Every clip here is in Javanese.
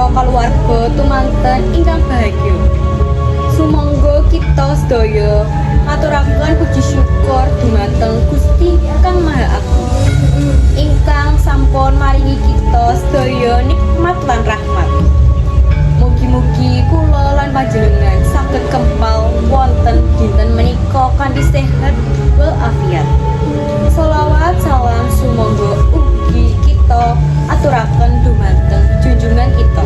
para kaluwarga tumanten ingkang bahagia. Sumangga kita sedaya ngaturaken puji syukur dumateng Gusti Kang Maha Agung ingkang sampun maringi kita sedaya nikmat lan rahmat. Mugi-mugi kula lan panjenengan saged kempal wonten dinten menika kanthi sehat walafiat. Salawat salam sumangga ugi kita aturaken dumateng junjungan kita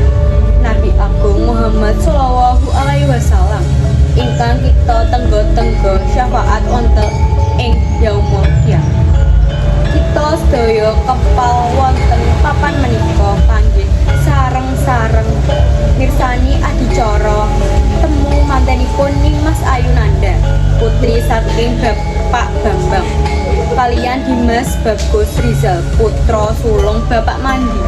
Nabi Agung Muhammad sallallahu alaihi wasallam ingkang kita tengga-tengga syafaat wonten ing yaumul kiamat. Kita sedaya kempal wonten papan menika kangge sareng-sareng mirsani adicara temu mantenipun Nimas Ayunanda, putri saking Bapak Bambang, kaliyan Dimas Bagus Rizal, putra sulung Bapak Mandi.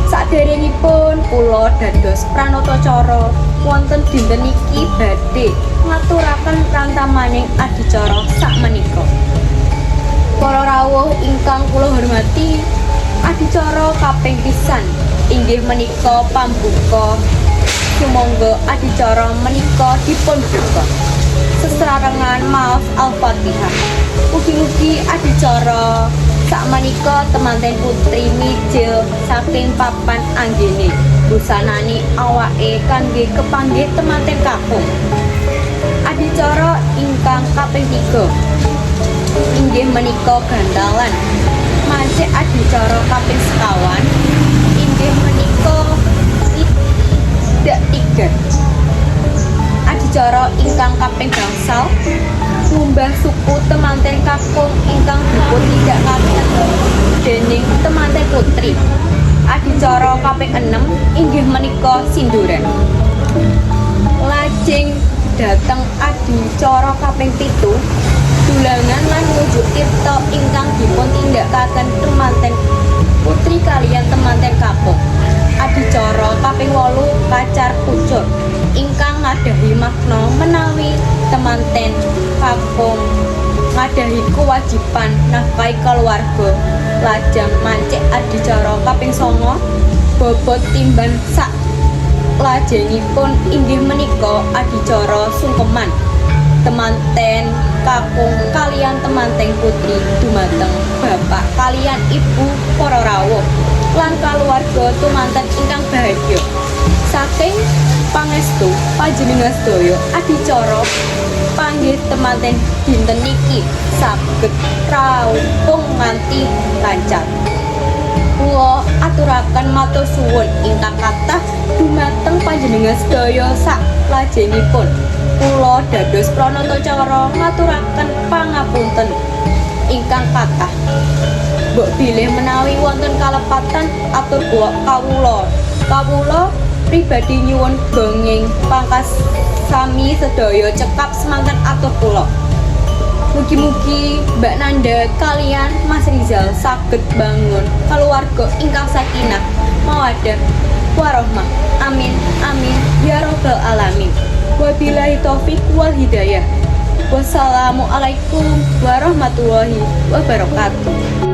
Saderengipun kula dados pranatacara wonten dinten niki badhe ngaturaken rantamaning adicara sakmenika. Para rawuh ingkang kula hormati, adicara kaping pisan inggih menika pambuka. Sumangga adicara menika dipun buka sesarengan maos Al-Fatihah. Mugi-mugi adicara sakmenika temanten putri mijil saking papan anggene busanani awake kangge kepanggih temanten kakung. Adicara ingkang kaping 3 inggih menika gantalan. Mancik adicara kaping 5 inggih menika tidak tiga. Adicara ingkang kaping 4 ngumbah suku temanten kakung ingkang dipun tindakaken dening temanten putri. Adicara kaping 6 inggih menika sinduran. Lajeng dhateng adicara kaping 7, dulangan lan ngunjuk tirta ingkang dipun tindakaken temanten putri kaliyan temanten kakung. Adicara kaping 8, kacar kucur ingkang ngadahi makna menawi temanten kakung ngadahi kewajiban nafkahi keluarga. Lajeng mancik adicara kaping 9, bobot timban. Sak lajengipun inggih menika adicara sungkeman temanten kakung kaliyan temanten putri dumateng bapak kaliyan ibu, para rawuh lan kaluwarga tumanten ingkang bahagia. Saking pangestu panjenengan sedaya, adicara panggih temanten dinten niki saged rampung nganti lancar. Kula aturaken matur suwun ingkang kathah dumateng panjenengan sedaya. Sak lajengipun kula dados pranatacara ngaturaken pangapunten ingkang kathah. Mbok bilih menawi wonten kalepatan atur kula kawula. Kawula pribadi nyuwun gonging pangkasami sedaya. Cekap semanten atur kula. Mugi-mugi Mbak Nanda kaliyan Mas Rizal saged bangun keluarga ingkang sakinah, mawadah, warohmah. Amin amin ya robbal alamin. Wabillahi taufik wal hidayah. Wassalamualaikum warahmatullahi wabarakatuh.